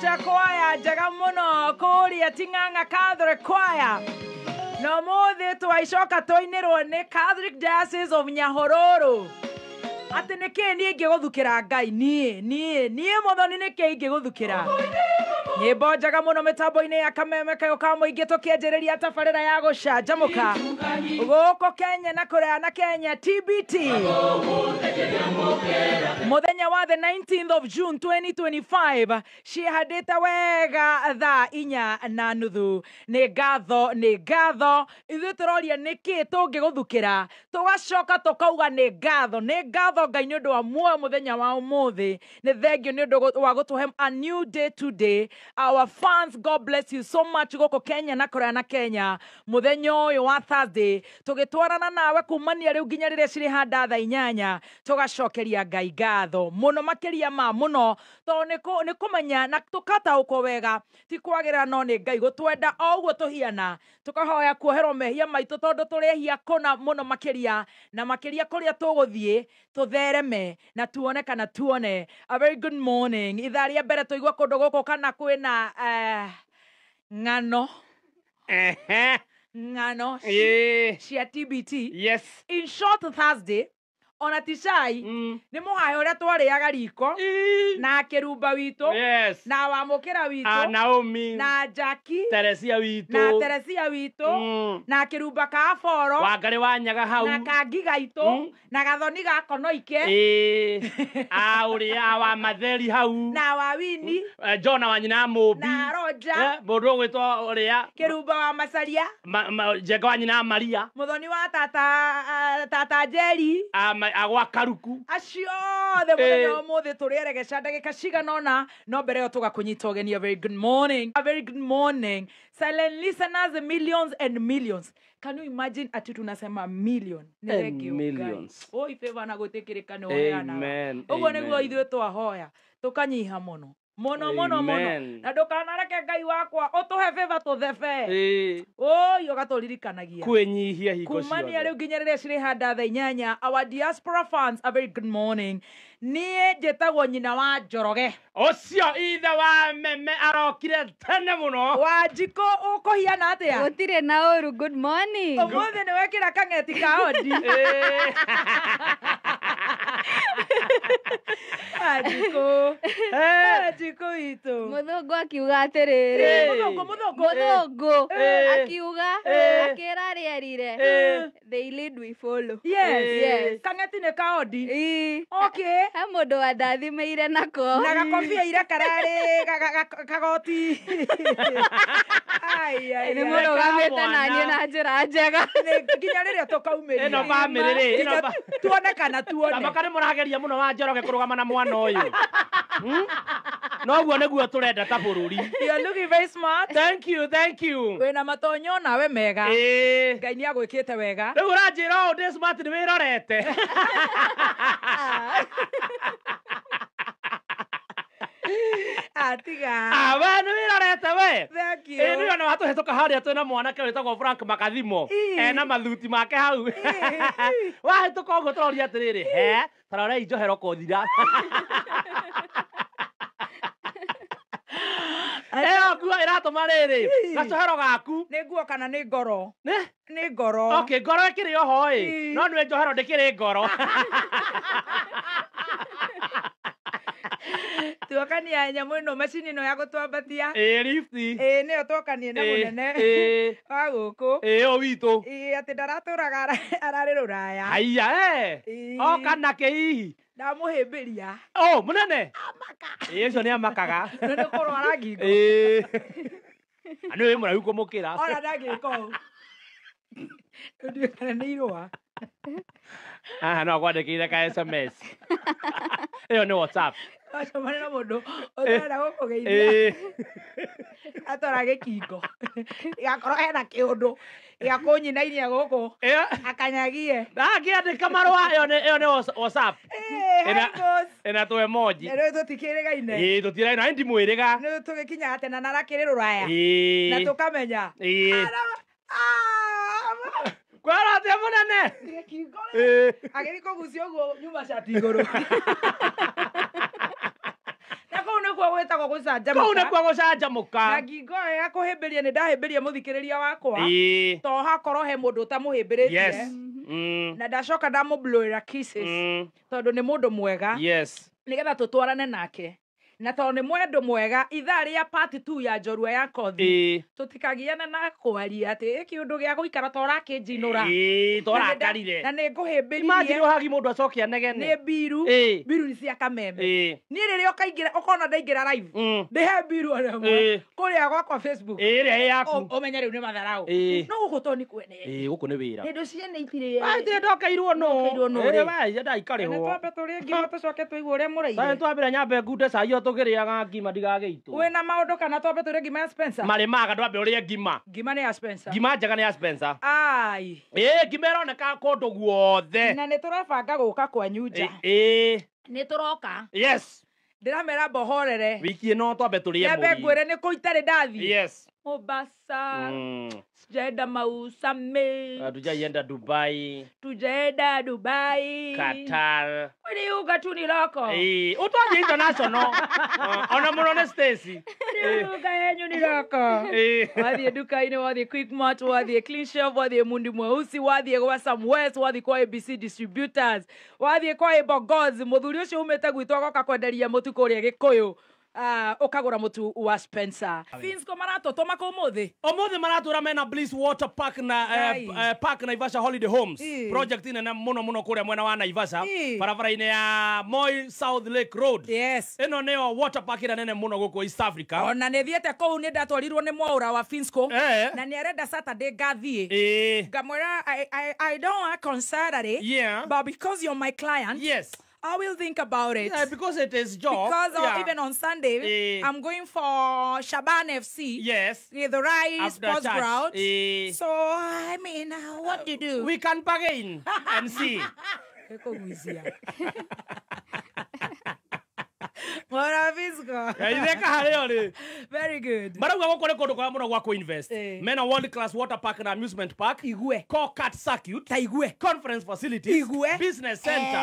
Signature Choir njega mũno kũrĩa Ting'ang'a Catholic Choir. Na ũmũthĩ twaicoka twainĩrwo nĩ Catholic Diocese of Nyahururu. Atĩ nĩkĩ niĩ ingĩgũthukĩra Ngai? Niĩ niĩ niĩ Mũthoni, nĩkĩ ingĩgũthukĩra? Nyĩmbo njega mũno mĩtambo-inĩ ya Kameme Kayũ ka Mũingĩ, tũkĩanjĩrĩria tabarĩra ya gũcanjamũka gũkũ Kenya na kũraya na Kenya. TBT mũthenya wa the 19th of June 2025, ciĩhandĩte wega thaa 4:30. Nĩ ngatho, nĩ ngatho. Ithuĩ tũroria nĩkĩ tũngĩgũthukĩra, tũgacoka tũkauga nĩ ngatho, nĩ ngatho Ngai nĩ ũndũ wa muoyo mũthenya wa ũmũthĩ. Nĩ thengio nĩ ũndũ wa gũtũhe a new day today. Our fans, God bless you so much gũkũ Kenya na kũraya na Kenya. Mũthenya ũyũ wa Thursday tũgĩtwarana nawe kumania rĩu nginya rĩrĩa cirĩhanda thaa 8, tũgacokeria Ngai ngatho mũno makĩria ma mũno, tondũ nĩ kũmenya na tũkataũkwo wega ti kwagĩrĩra, no nĩ Ngai gũtwenda o ũguo tũhiana. Tũkahoya kuoherwo mehia maitũ, tondũ tũrĩ ehia kũna mũno makĩria na makĩria. Kũrĩa tũgũthiĩ tũthereme na tuone kana tuone. A very good morning. Ithaa rĩa mbere tũigua kũndũ gũkũ kana kwĩna ng'ano ng'ano cia TBT. In short, Thursday ona ti cai, nĩ mũhahe ũrĩa twarĩaga riko na kĩrumba witũ na wamũkĩra witũ Naomi na Jackie Teresia witũ na Teresia witũ na kĩrumba ka Aboro Wangarĩ wa Nyaga hau na kangiga itũ na gathoni ga konoike a ũrĩa wa Matheri hau na wa Wini Jona wa nyina Mũmbi na Roja mũndũ ũgwĩtwo ũrĩa kĩrumba wa Macaria Njenga wa nyina Maria mũthoni wa tata, tata Njeri agwa Karuku. Acio othe mũthenya wa ũmũthĩ tũrĩeregeca ndagĩka cigana ũna, no mbere ĩyo tũgakũnyita ũgeni. A very good morning, a very good morning, silent listeners, millions and millions. Can you imagine ati tunasema million? Nĩ And thank you, Ngai. millions. Oi, favor na gwĩtĩkĩrĩka nĩ ũheanaga. Amen. Ũguo nĩguo Amen. ithuĩ twahoya tũkanyiha mũno mũno mũno mũno Amen. na ndũkanareke Ngai wakwa ũtũhe favor tũthebe. Oi, ũgatũririkanagia Kwĩnyihia hingo kumania ciothe. rĩu nginya rĩrĩa cirĩhanda thaa 8. Our diaspora fans, a very good morning. Niĩ njĩtagwo nyina wa Njoroge. Ũcio ithe wa Meme arokire tene mũno. Wa Njikũ, ũkũhiana atĩa? Gũtirĩ na ũru, good morning. Ũmũthĩ nĩ wekĩra kang'eti ka ondi. Wanjikũ, Wanjikũ witũ. Mũthũngũ akiuga atĩrĩrĩ, Mũthũngũ, mũthũngũ. Mũthũngũ akiuga, akĩra arĩa erire, "They lead, we follow." Yes. Kang'eti nĩ ka ondi. Ii. Okay. He mũndũ wandathimĩire nako. Na gakobia ira kararĩ kagoti. Ai, ai, Nĩ ai. mũrũgamĩte naniĩ na njĩra njega. Nginya rĩrĩa tũkaumĩria. Ĩno bamĩrĩ rĩ, ĩno Nginya tuone kana tuone. Tamaka nĩ mũrageria mũno wa Njoroge kũrũgama na mwana ũyũ. Noguo nĩguo tũrenda ta bũrũri. You are looking very smart. Thank you, thank you. Wĩna matonyo nawe mega. Ngai nĩ agwĩkĩte wega. Rĩu ũranjĩra ũũ ndĩ smart, nĩ wĩrorete. Atiga. Ah, we nĩ wĩrorete we. Thank you. Ĩ nĩ ona watũhĩtũka harĩa twĩna mwanake wĩtagwo Frank Makathimo ena mathuti make hau. Wahĩtũka ũguo tũroria atĩrĩrĩ, he tarorei njohero kũthira ĩyo nguo ĩratũma rĩrĩ gacohero gaku. Nĩ nguo kana nĩ ngoro? Nĩ Nĩ ngoro. Okay, ngoro ĩkĩrĩ oho ĩ. No nĩ njohero ndĩkĩrĩ ngoro. Tuokania nyamũ ĩno, macini ĩno ya gũtwambatia. Ĩ, lift. Ĩ, nĩyo twokanie na mũnene wa gũkũ. Ĩ, ũyũ witũ. Ĩ, atĩ ndaratũraga ararĩ rũraya. Haiya e. Oka nakĩ hihi? Ndamũhĩmbĩria. O mũnene ĩ, ũcio nĩ amakaga. Nĩ nĩ kũrwara ngingo. Ĩ, nĩ wĩ mũraihu kũmũkĩra. Ona ndangĩka ũũ. Ndiũĩ kana nĩ irũa. Haha no akwandĩkĩire ka SMS, ĩyo nĩ WhatsApp. Wacemania na mũndũ ũtarenda gũkũgeithia, atwara gĩkingo gĩgakorwo hena kĩũndũ gĩa kũnyinainia gũkũ akanyagie. Ndangĩandĩka marũa, ĩyo nĩ WhatsApp. Ĩna- Ĩna tũ emoji. Rĩu tũtikĩrĩgaine. Ĩ, tũtiraina nĩ ndimwĩrĩga. Nĩ tũgĩkinyaga tena na arakĩrĩ rũraya na tũkamenya. Kwĩra atĩa mũnene? Gĩkingo agĩthiĩ kũgucia ũguo nyuma cati igũrũ na kũu nĩkuo. nĩkuo gwĩtagwo gũcanjamũka. Kũu nĩkuo gũcanjamũka. Na ngingo ĩyo ya kũhĩmbĩria nĩ ndahĩmbĩria mũthikĩrĩria wakwa. Ĩĩ. To hakorwo he mũndũ ũtamũhĩmbĩrĩtie. Yes. Na ndacoka ndamũblowĩra kisses. Tondũ nĩ mũndũ mwega. Yes. Nĩgetha tũtwarane nake. Na tondũ nĩ mwendũ mwega, ithaa rĩa part 2 ya njorua ya kothi. Tũtikagiane na kwaria atĩ kĩũndũ gĩa gũikara ta ũrakĩnjinũra. Ĩĩ, ta ũrakarire. Na nĩ ngũhĩmbĩririe. Imagine ũhagi mũndũ acoke anegene. Nĩ mbiru. Mbiru nĩ cia kameme. Niĩ rĩrĩa ũkaingĩra, ũkona ndaingĩra live. Ndĩhe mbiru o rĩmwe. Kũrĩa gwakwa Facebook. Ĩĩ, ĩrĩa ĩ yaku. Ũmenye rĩu nĩ matharaũ. No gũkũ to nĩ kwene. Ĩĩ, gũkũ nĩ wĩra. Hĩndĩ ciene itirĩ. Ai, itirĩ ndokeirwo nũ. Ndokeirwo nũ Ĩĩ, rĩ. we, ndaikarĩhwo. Nĩ twambe tũrĩe ngima tũcoke tũigue ũrĩa mũraire. Nĩ twambĩra nyambe ngunde cai o tũkĩrĩaga ngima ndigagĩitwo. Wĩna maũndũ kana twambe tũrĩe ngima ya Spencer? Marĩ maga ndwambe ũrĩe ngima. Ngima nĩ ya Spencer. Ngima njega nĩ ya Spencer. Ai. Ĩĩ, ngima ĩroneka kũndũ guothe. Na nĩ tũrebanga gũka kwanyu nja. Ĩĩ. Nĩ tũroka. Yes. Ndĩramera mbohorere. Wiki ĩno twambe tũrĩe Nyambe mũri. ngwĩre nĩ kũ itarĩ ndathiĩ. Yes. Mombasa. Sijaenda Mausame. Hatujaienda Dubai. Tujaenda Dubai. Qatar. Kwani uga tu ni loko. Eh, utwaje international. Ona muno nĩ Stacy. Uga yenyu ni loko. Wathiĩ duka-inĩ, wathiĩ Quickmart, wathiĩ Clean Shelf, wathiĩ Mundi Mweusi, wathiĩ gwa Sam West, wathiĩ kwa ABC Distributors, wathiĩ kwa Ebogoz, mũthuri ũcio umĩte gwitũ agoka kwenderia mũtu kũrĩa Gĩkũyũ. Ũkagũra mũtu wa Spencer. Finsco maratũtũma kũ ũmũthĩ? Ũmũthĩ maratwĩra mena Bliss Water Park na Park Naivasha Holiday Homes. Project nene mũno mũno kũrĩa mwena wa Naivasha, barabara-inĩ ya Moi South Lake Road. Yes. Ĩno nĩyo water park ĩrĩa nene mũno gũkũ East Africa. Ona nĩ thiĩte kũu, nĩ ndatwarirwo nĩ mwaũra wa Finsco. Na nĩ arenda Saturday ngathiĩ. Ngamwĩra I don't work on Saturday. Yeah. But because you're my client. Yes. I will think about it. Yeah, because it is job. Because even on Sunday, I'm going for Shaban FC. Yes. The Rice Sports Ground. So, I mean, what do you do? We can bargain and see. Mora Finsco. Very good. Marauga gũkũ nĩ kũndũ kwega mũno gwa kũ-invest. Mena world class water park na amusement park. Igue. Go-kart circuit. Ta igue. Conference facilities. Igue. Business center.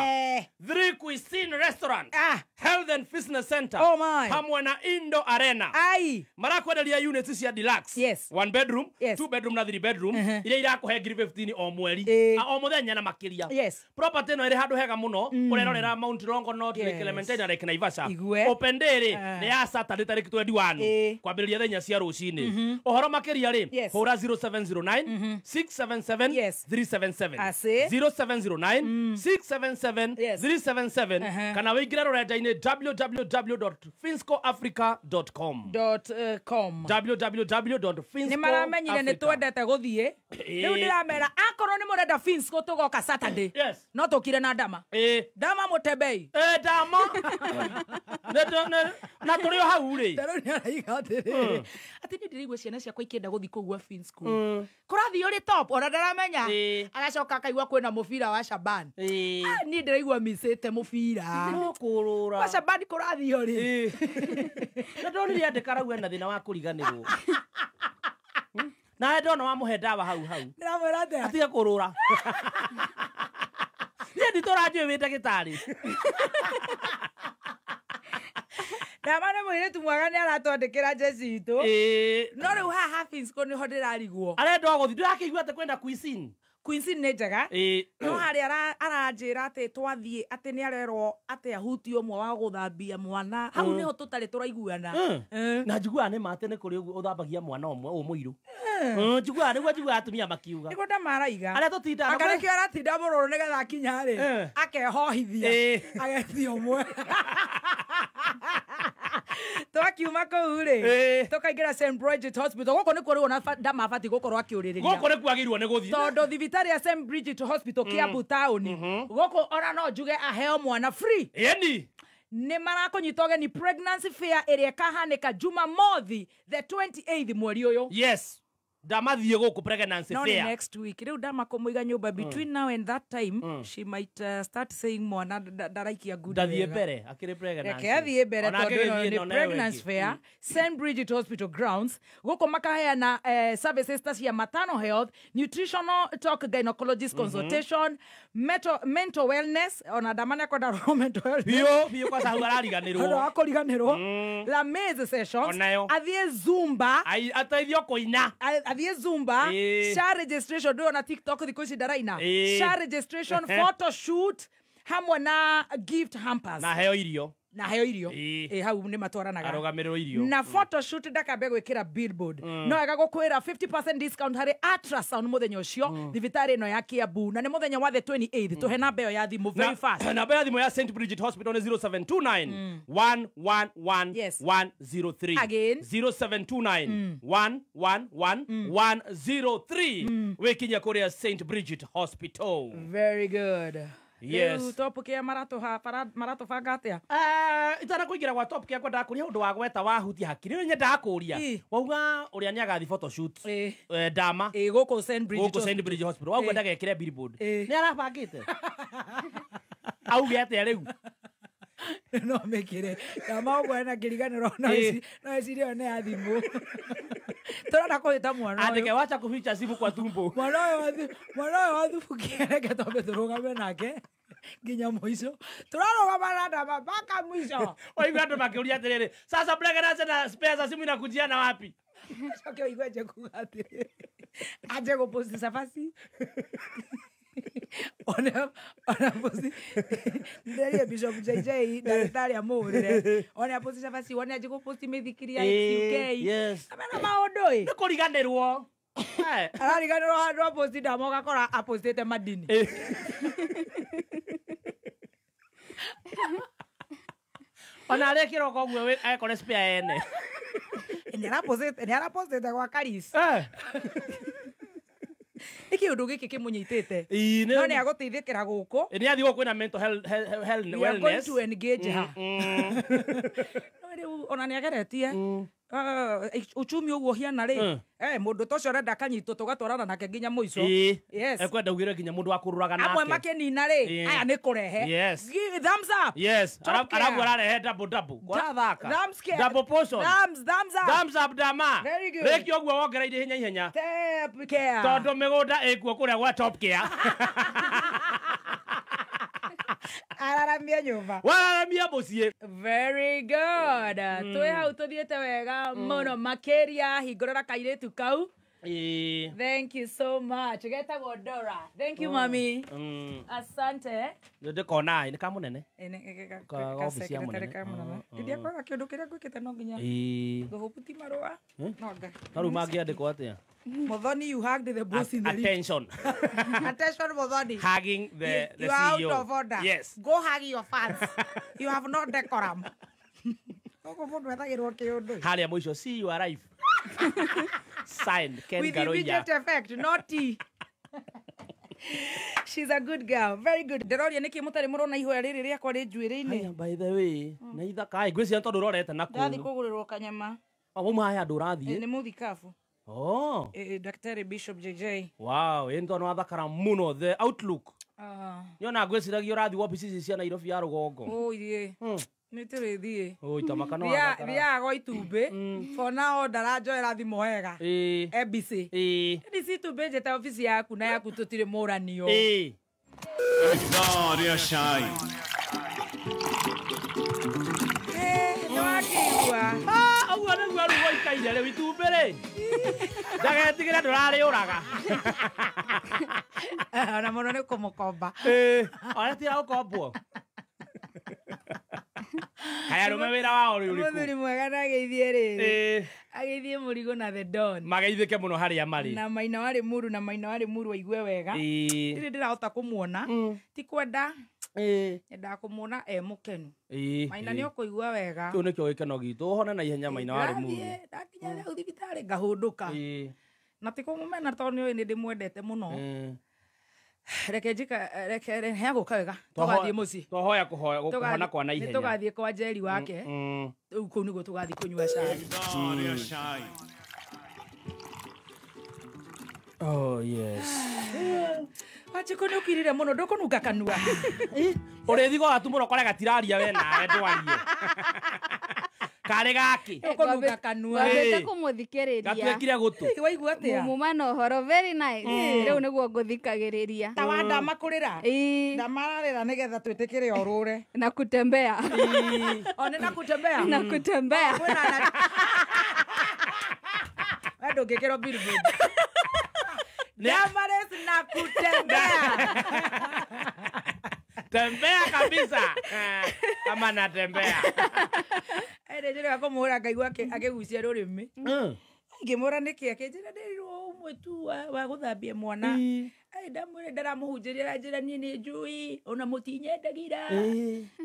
3 cuisine restaurant. Health and fitness center. Oh my. Hamwe na Indo Arena. Ai. Marakwenderia units cia deluxe. Yes. 1 bedroom, Yes. 2 bedroom na 3 bedroom. Iria irakũhe 15,000 o mweri. O mũthenya na makĩria. Yes. Property ĩno ĩrĩ handũ hega mũno. Ũrerorera Mount Longonot, Lake Elementaita na Lake Naivasha. Igue. Open day rĩ nĩ ya Saturday tarĩki 21 kwambĩrĩria thaa 4 cia rũcinĩ. Ũhoro makĩria rĩ hũra 0709 677 377. Ase. 0709 677 377 kana wĩingĩre rũrenda-inĩ www.finscoafrica.com. .com. www.finsco Nĩ maramenyire nĩ twendete gũthiĩ. Rĩu ndĩramera akorwo nĩ mũrenda Finsco tũgoka Saturday. Yes. No tũkire na Ndama. Ndama mũtembei. Ndama. Na tũrĩ o hau rĩ. Tarĩu nĩ araiga atĩrĩrĩ. Atĩ niĩ ndĩraigua ciana ciakwa ikĩenda gũthiĩ kũu gwa Finsco. Kũrathiĩ ũrĩ top ona ndaramenya. Agacoka akaigua kwĩna mũbira wa Shaban. Niĩ ndĩraigua micĩte mũbira. No kũrũra. Wa Shaban kũrathiĩ ũrĩ. Na ndonire andĩka arauga ena thĩna wa kũriganĩrwo. Na ndona wamũhe ndawa hau hau. Ndĩramwĩra atĩa? Atige kũrũra. Niĩ nditũra njũĩ wĩ ndagĩtarĩ. Ndama nĩ mũirĩtu mwega nĩ aratwandĩkĩra jeci itũ. No rĩu haha Finsco nĩho ndĩrarigwo. Arenda gũthiĩ ndĩrakĩigua atĩ kwenda cuisine. Cuisine nĩ njega. No harĩa aranjĩra atĩ twathiĩ atĩ nĩ arerwo atĩ ahutie ũmwe wa gũthambia mwana. Hau nĩho tũtarĩ tũraiguana. Na njiguaga nĩ ma atĩ nĩ kũrĩ ũguo ũthambagia mwana ũmwe ũyũ mũirũ. Njiguaga nĩguo njiguaga atumia makiuga. Nĩguo Ndama araiga. Arĩa tũtindaga. Anga nĩkĩo aratinda mũrũrũ nĩgetha akinya rĩ. Akehohithia. Agetia ũmwe. Twakiuma kũu rĩ tũkaingĩra St Bridget Hospital. Gũkũ nĩkuo rĩu ona Ndama abatiĩ gũkorwo akĩũrĩrĩria. Gũkũ nĩkuo agĩrĩirwo nĩ gũthiĩ. Tondũ thibitarĩ ya St Bridget Hospital Kiambu taũni gũkũ ona no njuge aheo mwana free. Ĩni. Nĩ marakũnyita ũgeni pregnancy fair ĩrĩa ĩkahanĩka Jumamothi the 28th mweri ũyũ. Yes. Ndamathiĩ gũkũ pregnancy No nĩ fair. next week rĩu ndamakũmũiga nyũmba between now and that time she might start saying mwana ndaraikia ngundi Ndathiĩ wega. mbere akĩrĩ pregnancy. Reke athiĩ mbere Ona tondũ ĩno akĩgĩthiĩ nĩ no nayo pregnancy ĩngĩ. fair, St Bridget Hospital grounds. Gũkũ makaheana services ta cia maternal health, nutritional talk, gynecologist consultation, mental wellness. Ona ndamane kwenda rwo mental wellness. Biũ biũ kwa sahu Andũ arariganĩrwo. a kũriganĩrwo Lameze sessions. Onayo. Athiĩ Zumba. Ateithio kũina. Athiĩ Zumba. SHA registration, ndũĩ ona TikTok thikũ ici ndaraina. SHA registration, photo shoot hamwe na gift hampers. Na heo irio. Na heo irio. Ĩĩ. Ĩ, hau nĩ matwaranaga. Arũgamĩrĩrwo irio. Na photoshoot ndakambe gwĩkĩra billboard. No wega gũkwĩra 50% discount harĩ ultrasound mũthenya ũcio thibitarĩ ĩno ya Kiambu, na nĩ mũthenya wa the 28th. Tũhe namba ĩyo ya thimũ very fast. Namba ya thimũ ya St Bridget Hospital nĩ 0729 111 Yes. 103. Again. 0729 111 103. Wĩkinyia kũrĩa St Bridget Hospital. Very good. Yes. Rĩu top care maratũbanga atĩa? Itanakũingĩra gwa top care kwendaga kũria ũndũ wa gweta wahutia hakiri rĩu nyendaga kũria. Ĩ. Wauga ũrĩa nĩ agathi photoshoot. Ĩ. Ndama Ĩ, gũkũ St Bridget gũkũ St Bridget Hospital wauga Ĩ. ndagekĩre billboard. Ĩ. Nĩ arabangĩte auge atĩa rĩu? No mĩkĩre ndama ũguo ena kĩriganĩro no Ĩ. no ecirie ĩyo nĩ ya thimũ. Tũrenda kũhĩta mwana ũyũ. Andĩke wacha kuficha simu kwa tumbo. Mwana ũyũ mwana ũyũ wathubukia, reke twambe tũrũgame nake nginya mũico. Tũrarũgama na ndama mpaka mwisho. Waigua andũ makĩũria atĩrĩrĩ, sasa pregnancy na spare za simu inakujia na wapi? Coke ũigue anje kuga atĩrĩrĩ, anje gũposti cabaci ona posti ndĩrerie Bishop JJ ndagĩtarĩ amũhũrĩre one aposti cabaci one anjie gũposti mĩthikiri ya XUK. Yes. Amena maũndũ ĩ. Nĩ kũriganĩrwo. Arariganĩrwo handũ aposti ndama ũgakora apostĩte madini. Ona arĩa kĩroko ũguo ekore spare ene. Nĩ arapostĩte gwa Karis. Nĩ kĩũndũ gĩkĩ kĩmũnyitĩte. No nĩ agũteithĩkĩra gũkũ. Nĩ athiĩ gũkũ kwĩna mental health We are going wellness. to engage her. No rĩu ona nĩ ageretie uchumi ũguo hiana rĩ, mũndũ ta ũcio ũrenda akanyitwo tũgatwarana nake nginya mũico. Yes. Ekwenda ugire nginya mũndũ wa kũrũraga nake. Amwe makĩnina rĩ, Ĩ. aya nĩ kũrehe. Yes. Give thumbs up. Yes. Top care. Arabu ararehe double double. Kwarathaka. Thumbs care. Double portion. Thumbs up. Thumbs up dama. Very good. Rĩki ũguo wongereire hinya ihenya. Top care. Tondũ mĩgũnda ĩkuo kũrĩa gwa top care. Araramia nyũmba. Wararamia mũciĩ. Very good. Twĩ hau tũthiĩte wega mũno makĩria hingũrĩra kairĩtu kau. Thank you so much. Getagwo Dora. Thank you mami. Asante. Ndĩkona nĩ ka mũnene. Ĩ, nĩ- Ka obici ya secretary mũnene. ka mũnene. Ndiakwaga kĩũndũ kĩrĩa ngwĩkĩte no nginya ngũbũti marũa. No nga. No rĩu mangĩandĩkwo atĩa? Muthoni, you hugged the boss in the lift. Attention. Attention, Muthoni. Hugging the You are CEO. out of order. Yes. Go hug your fans. You have no decorum. Gũkũ mũndũ ethagĩrwo kĩũndũ. Harĩa mũico, see you arrive. Signed, Ken With Garoya. immediate effect, not tea. She's a good girl, very good. Ndĩroria nĩkĩ mũtarĩ mũrona ihoya rĩrĩ rĩakwa rĩ njuĩrĩ-inĩ. Haya, by the way, nĩ ithaka ĩ ngwĩciria tondũ ũrorete na Ndathiĩ kũu. kũgũrĩrwo kanyama. Wauma haha andũ ũrathiĩ. Nĩ mũthikabu. Oh. Daktari Bishop JJ. Wow, ĩ nĩ tondũ wathakara mũno the outlook. Nĩona ngwĩciragia ũrathiĩ wabici ici cia Nairobi ya rũgongo. Ũirie. Nĩ tũrĩthiĩ. Oi, tamaka no wathakara. Thiaga gwa itumbĩ. For now ndaranjoera thimũ wega. ABC. ABC itumbĩ njĩte obici yaku na yaku tũtirĩ mũranio. Ithaa rĩa cai. Nĩ wakĩigua. Ũguo nĩguo rĩu waikaire rĩu itumbĩ rĩ. Ndagetigĩre ndũrarĩũraga. Ona mũno nĩ kũmũkomba. Ona tira gũkombwo. Haya arũme wĩra wao rĩ ũrĩkũ? Mũthuri mwega na ageithie rĩrĩ. Ageithie mũrigo na the don. Mageithĩke mũno harĩa marĩ. Na maina warĩ muru na maina warĩ muru aigue wega. Ndirĩ ndĩrahota kũmuona. Ti kwenda. Nyendaga kũmuona e mũkenu. Maina nĩ ũkũigua wega. Kĩu nĩkĩo gĩkeno gitũ. Ũhone na ihenya maina warĩ muru. Ndathiĩ, ndakinya hau thibitarĩ ngahũndũka. Na ti kũmũmena tondũ nĩũĩ nĩ ndĩmwendete mũno. Reke njika reke heagũka wega. Tũgathiĩ mũciĩ. Twahoya kũhona kwa na ihenya. Nĩ tũgathiĩ kwa Njeri wake. Rĩu kũu nĩguo tũgathiĩ kũnyua cai. Ithaa rĩa cai. Oh yes. Wachiko nĩ ũkirire mũno ndũkũnunga kanua. Ũrĩthigo watumũra ũkore gatiraria we nawe ndwarie. Karĩ gaki. Ũkũnunga kanua. Wambĩte kũmũthikĩrĩria. Gatuĩkire gũtũ. Waigua atĩa? Muma na ũhoro very nice. Rĩu nĩguo ngũthikagĩrĩria. Ta wa ndamakũrĩra. Ndamararĩra nĩgetha twĩtĩkĩre orũre. Na kutembea. O nĩ na kutembea. Na kutembea. We ndũngĩkĩrwo billboard. Damaris na kutembea. Tembea kabisa. Kama natembea. Ere njĩra kũmũhũra ngaigua akĩgucia rũrĩmĩ. Ngĩmũra nĩkĩ akĩnjĩra ndĩrirwo ũmwe tu wa gũthambia mwana. Ai ndamwĩra ndaramũhunjĩria aranjĩra niĩ nĩ njũĩ ona mũtinyendagira.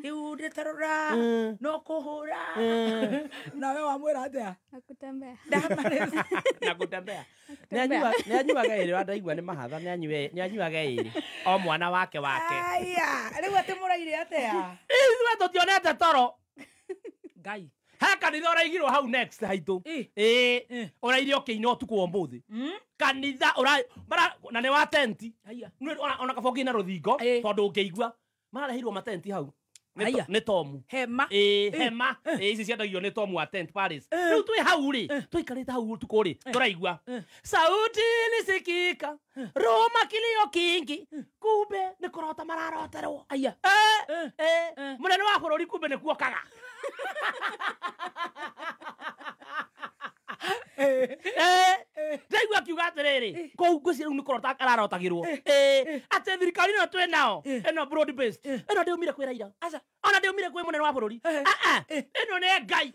Rĩu ndĩtarora no kũhũra. Nawe wamwĩra atĩa? Na kutembea. Damaris na kutembea. Nĩanyuaga ĩrĩ wandaigua nĩ mahatha nĩanyuaga ĩrĩ o mwana wake wake. Aya, rĩu atĩ mũraire atĩa? Ithuĩ tũtionete toro. Ngai. He kanitha ũraigirwo hau next haitũ. Ĩĩ. Ũraire ũkĩina ũtukũ wa ũmũthĩ. Kanitha na nĩ wa tenti. Ona kaba ũkĩina rũthingo tondũ ũngĩigua marareheirwo matenti hau. Nĩ Tomu. Hema. Ĩĩ, hema. Ĩĩ, ici ciendagio nĩ Tomu wa tent Paris. Rĩu twĩ hau rĩ, tũikarĩte hau ũtukũ rĩ, tũraigua. Sauti ilisikika, Roma kilio kingi, kumbe nĩ kũrota mararoterwo. Aya. Mũnene wa bũrũri kumbe nĩ kuokaga. Ndaigua akiuga atĩrĩrĩ, kũu ngwĩciria rĩu nĩ kũrota ararotagĩrwo. Atĩ thirikari ĩno twĩ nao, ĩno broad based, ĩno ndĩumire kwĩ Raila. Ona ndĩumire kwĩ mũnene wa bũrũri. Ĩno nĩ Ngai.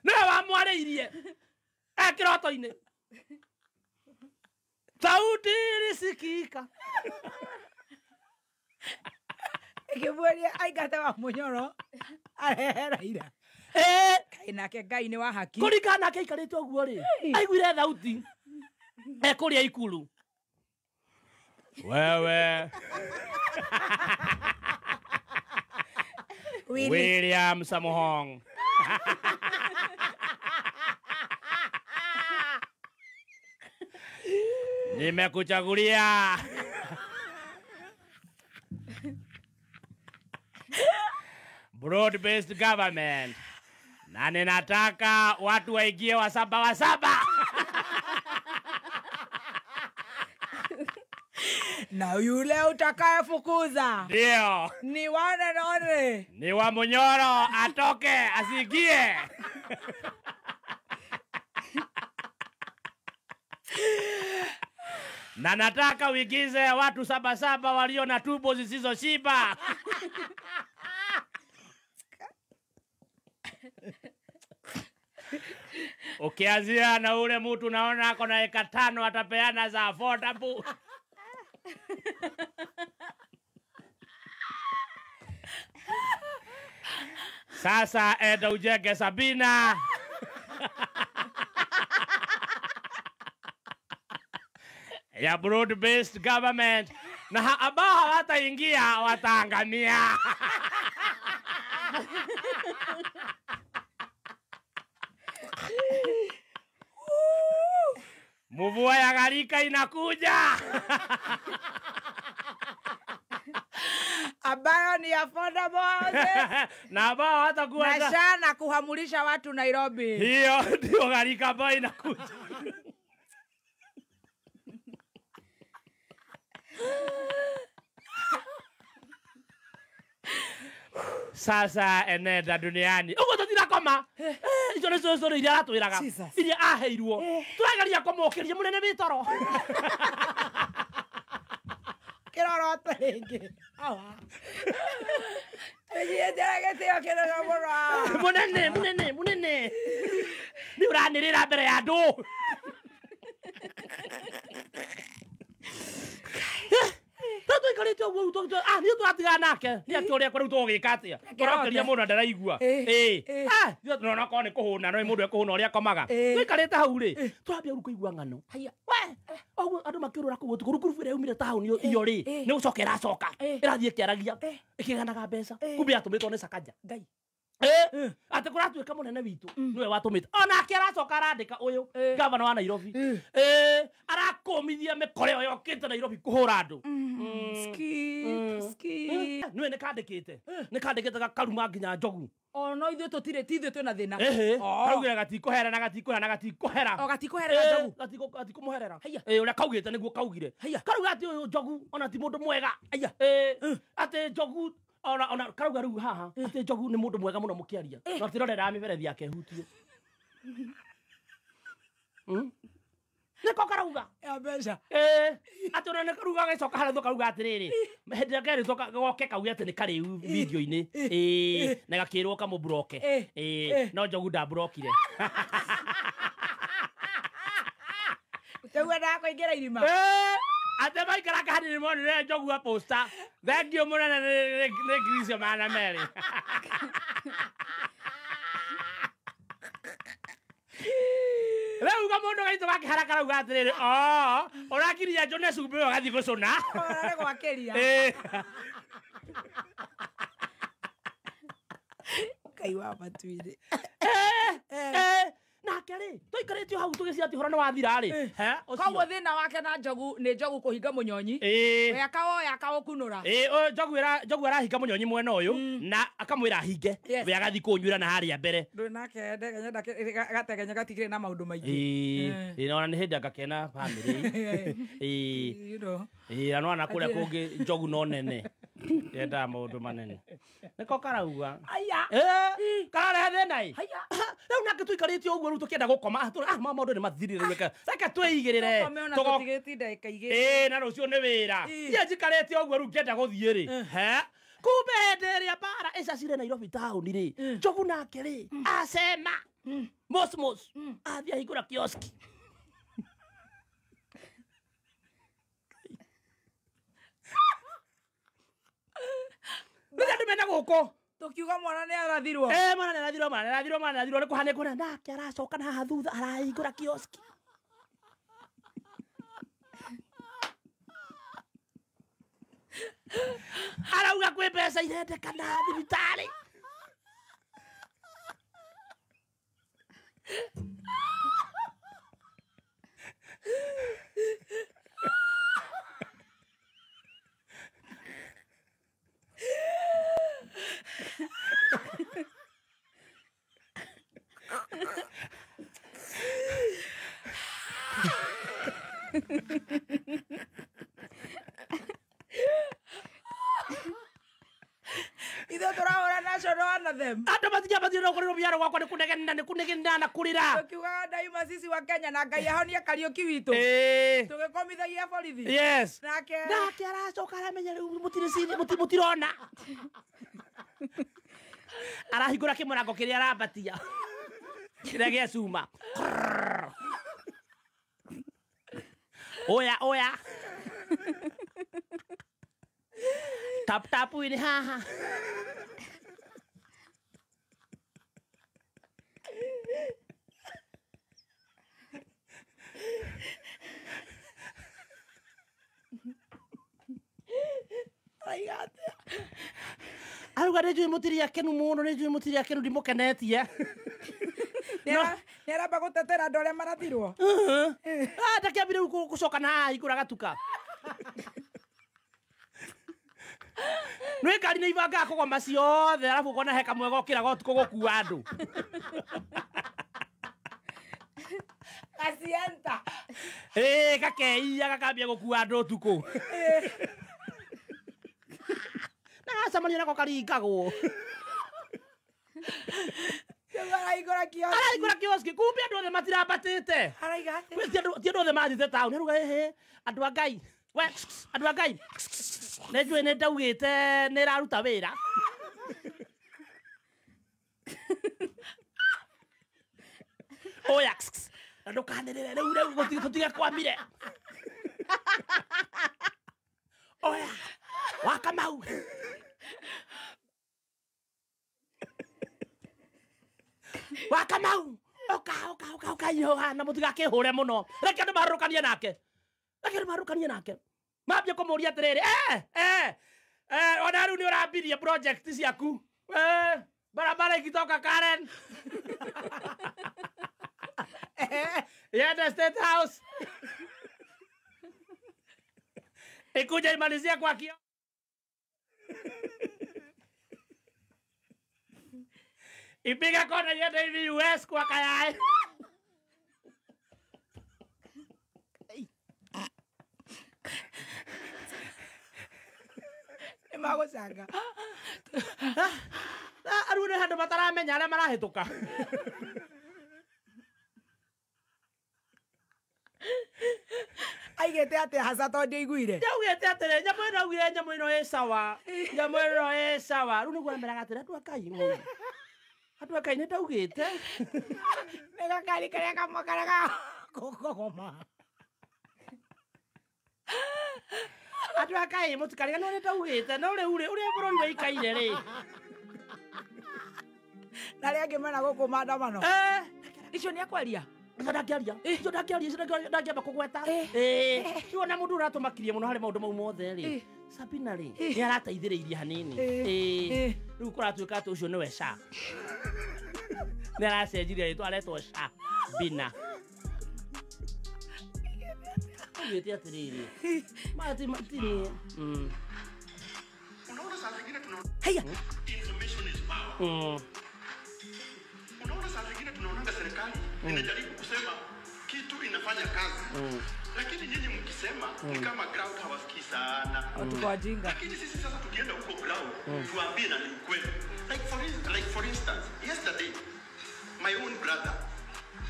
Nĩwe wamwarĩirie e kĩroto-inĩ. Sauti ilisikika. Ĩkĩmwĩria aingate wa Mũnyoro arehe Raila. Kaĩ nake Ngai nĩ wa haki. Kũringana nake aikarĩte ũguo rĩ, aiguire thauti ekũrĩa ikuru. Wewe William Samohong. Nimekuchagulia broad based government na ninataka watu waingie wa saba wa saba. Na yule utakayefukuza ndio ni wane none, ni wa Munyoro, atoke asiingie. Na nataka uingize watu saba saba walio na tumbo zisizoshiba. Ukianzia na ule mtu naona ako na eka 5 atapeana za affordable. Sasa enda ujenge Sabina. Ya broad based government, na ambao hawataingia wataangamia. Mvua ya gharika inakuja. Ambayo ni affordable houses. Na ambao hatakuwa na sana kuhamulisha watu Nairobi. Hiyo ndio gharika ambayo inakuja. Sasa enenda duniani uguo tutirakoma. Icio nicio story iria aratwiraga iria aheirwo turageria kumukiria munene witoro kirorote ringi awa twijienjera gitio kinene muno munene munene munene ni uranirira mbere ya andu. Tatuikarĩte ũguo niĩ tũratigana nake nĩ akĩũria kwa rĩu tũgũgĩka atĩa tũrakeria mũndũ na ndaraigua ithuĩ tũrona okorwo nĩ kũhũna no mũndũ ekũhũna ũrĩa akomaga tũikarĩte hau rĩ tũrambia rĩu kũigua ng'ano we ũguo andũ makĩũrũra kũu ũtukũ rũkurubu ĩrĩa yaumire taũni iyo rĩ nĩ gũcoka ĩracoka ĩrathiĩ ĩkĩaragia ĩkĩganaga mbeca kumbe yatũmĩtwo nĩ Sakaja. Ngai Atĩ kũratuĩka mũnene witũ nĩwe watũmĩte onake aracoka arandĩka ũyũ gavana wa Nairobi arakũmithia mĩkore ĩyo yokĩte Nairobi kũhũra andũ. Skip, skip. Nĩwe nĩkandĩkĩte nĩkandĩkĩte gakaruma nginya Njogu. O no ithuĩ tũtirĩ ti ithuĩ twĩna thĩna. Kaugire gatikũhera na gatikũhera na gatikũhera. O gatikũherera Njogu. Gatikũmũherera. Ũrĩa kaugĩte nĩguo kaugire. Karauga atĩ ũyũ Njogu ona ti mũndũ mwega. Atĩ Njogu ona karauga rĩu haha atĩ Njogu nĩ mũndũ mwega mũno mũkĩaria. No atirorera mĩberethi yake hutio. Nĩko karauga. Ya mbeca. Atĩ ona nĩ karuga gagĩcoka harĩa kauga atĩrĩrĩ hĩndĩ ĩrĩa kerĩtwo goke kauge atĩ nĩ karĩu video-inĩ na gakĩrwo kamũburoke no Njogu ndamburokire. Njogu endaga kũingĩra irima. Atĩ maikara hanini monire Njogu a posta thengiũ mũnene nĩ ngiri icio 200. Rĩu kamũndũ gaitũ gakĩhara karauga atĩrĩrĩ ũrakiria njũne cumbĩ ũyũ agathiĩ gũcũna. Ũrarĩ gwakĩria. Ngai wa matu-inĩ. Nake rĩ tũikarĩte hau tũgĩciria atĩ ũhoro nĩ wathira rĩ. Koguo thĩna wake na Njogu nĩ Njogu kũhinga mũnyonyi. We akawoya akaũkunũra. Njogu arahinga mũnyonyi mwena ũyũ na akamwĩra ahinge we agathiĩ kũnyuĩra na harĩa mbere. Ndũrĩ nake gategenya gatikĩrĩ na maũndũ maingĩ. Ona nĩ hĩndĩ angakena bamĩrĩ. Na nĩwona kũrĩa kũngĩ Njogu no nene yendaga maũndũ manene. Nĩko karauga. Kararehe thĩna ĩ. Rĩu nake tũikarĩte ũguo rĩu tũkĩenda gũkoma maũndũ nĩ mathirire rĩu reke twĩigĩrĩre. Tũtigĩti ndagĩka igĩrĩ. Na rũciũ nĩ wĩra. Niĩ njikarĩte ũguo rĩu ngĩenda gũthiĩ rĩ. Kumbe hĩndĩ ĩrĩa mbara ĩcacire Nairobi taũni rĩ Njogu nake rĩ acema mosmos athiĩ ahingũra kioski. Rĩrĩa andũ mena gũkũ tukiuga mwana nĩ arathirwo. Mwana nĩ arathirwo, mwana nĩ arathirwo, mwana nĩ arathirwo nĩ kũhana kũna nake aracoka na haha thutha arahingũra kioski. Arauga kwĩ mbeca irendekana thibitarĩ. Ithuĩ tũrahũra national anthem. Andũ matingĩambatire no kũrĩ rũbiaro gwakwa nĩ kũnegenena nĩ kũnegenena na kũrĩra. Tũkiugaga ndaima sisi wa Kenya na Ngai ahonie Kariũki witũ. Tũgĩkomithagia borithi. Yes. Nake aracoka aramenya rĩu mũtirĩ mũtirona. Arahingũra kĩmũrango kĩrĩa arambatia. Kĩrĩa gĩa cuma. Oya oya. Tap tap ini haha. Arauga nĩ njũĩ mũtirĩ akenu mũno, nĩ njũĩ mũtirĩ akenu ndimũkenetie. Nĩ aramba gũtetera andũ arĩa marathirwo. Ndakĩambire rĩu gũcoka na haha hingũra gatuka. Nĩ ngari nĩ ibangaga kũgoma ciothe arabu ũkona he kamwe gokĩraga ũtukũ gũkua andũ. Gacienta. Gakeiya gakambia gũkua andũ ũtukũ. Na gacemania nako karingagwo. Arahingũra kioski. Arahingũra kioski. Kumbe andũ othe matirambatĩte. Araiga atĩa? Ti andũ othe mathiĩte taũni. Arauga ĩhĩ andũ a Ngai. We andũ a Ngai. Nĩ njũĩ nĩ ndaugĩte nĩ ĩraruta wĩra. Oya na ndũkanĩrĩre rĩu rĩu tũtige kwamire. Oya wa Kamau. Wa Kamau. Oka oka oka oka ihoha na mũtigakĩhũre mũno. Reke andũ maharũrũkanie nake. Reke andũ maharũrũkanie nake. Mambie kũmũria atĩrĩrĩ, ona rĩu nĩ ũrambirie project ciaku. Barabara ikitoka Karen iende State House ikuja imalizia kwa kio. Ipiga kona iende hivi US kwa kayai. Nĩ magũcanga. Rĩu nĩ handũ mataramenya arĩa marahĩtũka. Aigĩte atĩa haca tondũ ndiaiguire? Ndaugĩte atĩrĩ, nyamũ ĩno augire nyamũ ĩno ĩ sawa. Nyamũ ĩno ĩ sawa. Rĩu nĩguo ameraga atĩrĩ, andũ a Ngai ng'ũũ. Andũ a Ngai nĩ ndaugĩte. Nĩ gakari karĩa kamwe karĩa ga kũgoma. Andũ a Ngai mũtikariganĩrwo nĩ ndaugĩte, no rĩu rĩ, ũrĩa bũrũri wĩikaire rĩ. Na arĩa angĩ mena gũkũ maandamano. Icio nĩ akwaria? Icio ndangĩaria. Icio ndangĩaria, icio ndangĩamba kũgweta. Rĩu ona mũndũ ũratũmakirie mũno harĩ maũndũ mau mothe rĩ, Sabina rĩ, nĩ arateithĩrĩirie hanini. Rĩu kũratuĩka atĩ ũcio nĩwe Sha. Nĩ aracenjirie rĩtwa aretwo Sha Bina. Augĩte atĩrĩrĩ, maya ti niĩ. Unaona saa zingine tunaona Haya. Information is power. Unaona saa zingine tunaonanga serikali inajaribu kusema kitu inafanya kazi. Lakini nyinyi mkisema ni kama ground hawasikii sana. Watu wajinga. Lakini sisi sasa tukienda huko ground tuambie na ni ukweli. Like for instance, yesterday my own brother,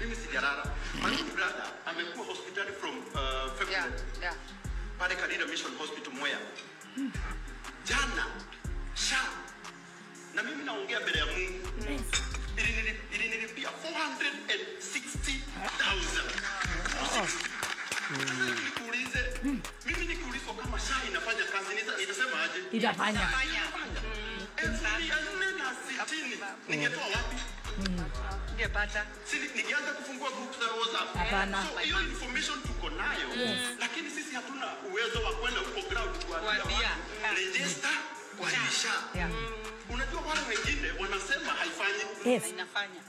mimi sijalala. My own brother amekuwa hospitali from February. Yeah. Pale Karira Mission Hospital Mwea. Jana sha na mimi naongea mbele ya Mungu. Ilinilipia 460,000. Nikuulize, mimi nikiulizwa kama SHA inafanya kazi nitasema aje? Itafanya. 460,000 ningetoa wapi? Ningepata. Si ningeanza kufungua group za WhatsApp. Hapana. So hiyo information tuko nayo. Lakini sisi hatuna uwezo wa kwenda huko ground kuambia register kwa SHA. Unajua wale wengine wanasema haifanyi. Yes. Inafanya.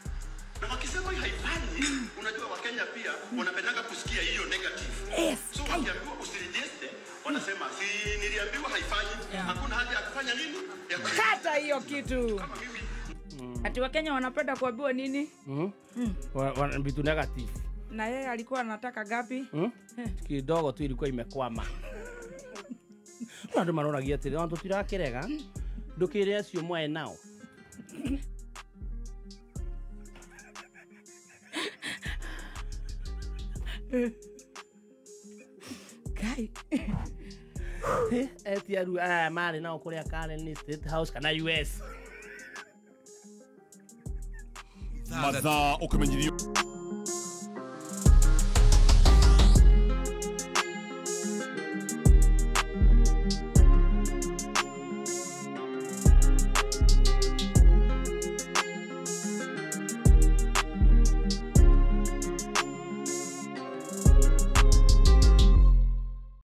Na wakisema haifanyi, unajua Wakenya pia wanapendanga kusikia hiyo negative. Yes. So wakiambiwa usiregister, wanasema si niliambiwa haifanyi, hakuna haja ya kufanya nini? Ya kata hiyo kitu. Kama mimi. Ati Wakenya wanapenda kuambiwa nini? Vitu negative. Na yeye alikuwa anataka gapi? Kidogo tu ilikuwa imekwama. Andũ maroragia atĩrĩ, ona tũtirakĩrega. Ndũkĩre acio mwae nao. Kai. Eti aru aya marĩ nao kũrĩa Karen State House kana US. Mathaa ũkĩmenyithio.